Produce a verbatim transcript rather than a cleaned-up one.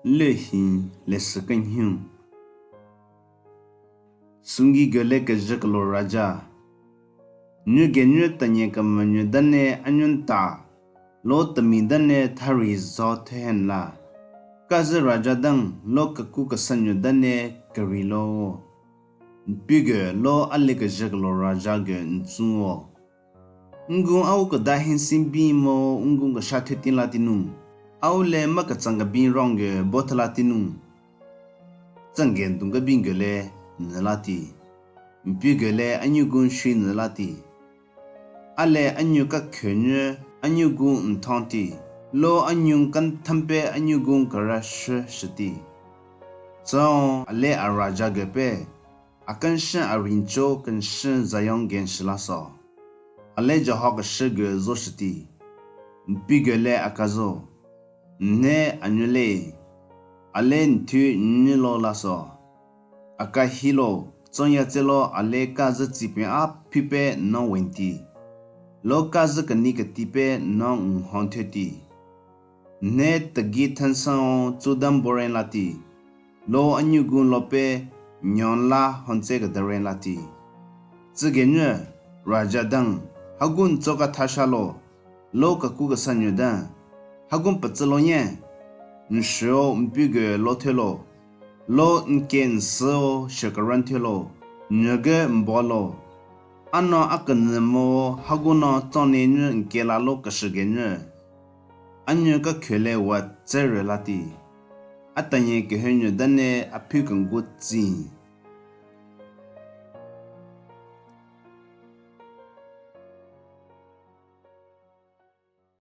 Lehin lesü kenhyu. Sungi gele kezhü kelo raja. Nyu genyü tanye kemenyü dane anyun ta, lo temi dane thari zo thehen la. Kazü raja dang lo keku kesanyu dane keri lo. Npige lo ale kezhü kelo raja ge ntsun o. Ngun au keda hensin bin mo ngun kesha thütin la tinu. Au le ma ketsang kebin rong ge bo thela tinu. Tsang gen dung kebin ge le nü la ti. Mpi ge le anyu gun shi nü la ti. Ale anyu ka khenyu anyu gun nthon ti. Lo anyu kan thampe anyu gun kara shi shi ti. Tsang ale a raja ge pe. Akenshen arincho kenshen Zion gen shila so. Ale Jehova shige zo shiti. Mpi gele akazo. Nne anyule. Ale nthu nyilo la so. Aka hilo, tsonya tselo ale kazi tsipen a pipe no wenti. Lo kazi kani katipe no nhon theti. Nne tegi thansan o tsudam boren lati. Lo anyugun lope nyon la honse kedaren lati. Tsügenyü, raja dang, hagun tsoka thasha lo, lo kaku kesanyu dang, hagun petsü lo nye, nshio mpi ge lo thelo, lo nke nsü o shekaran thelo, nyege mbo lo. Ano akenü mo hagun no tsone nyü nke la lo keshügenyü. Anyu ka khüle wa tsere lati. Atanye kehünyu dane aphi kengu tsin.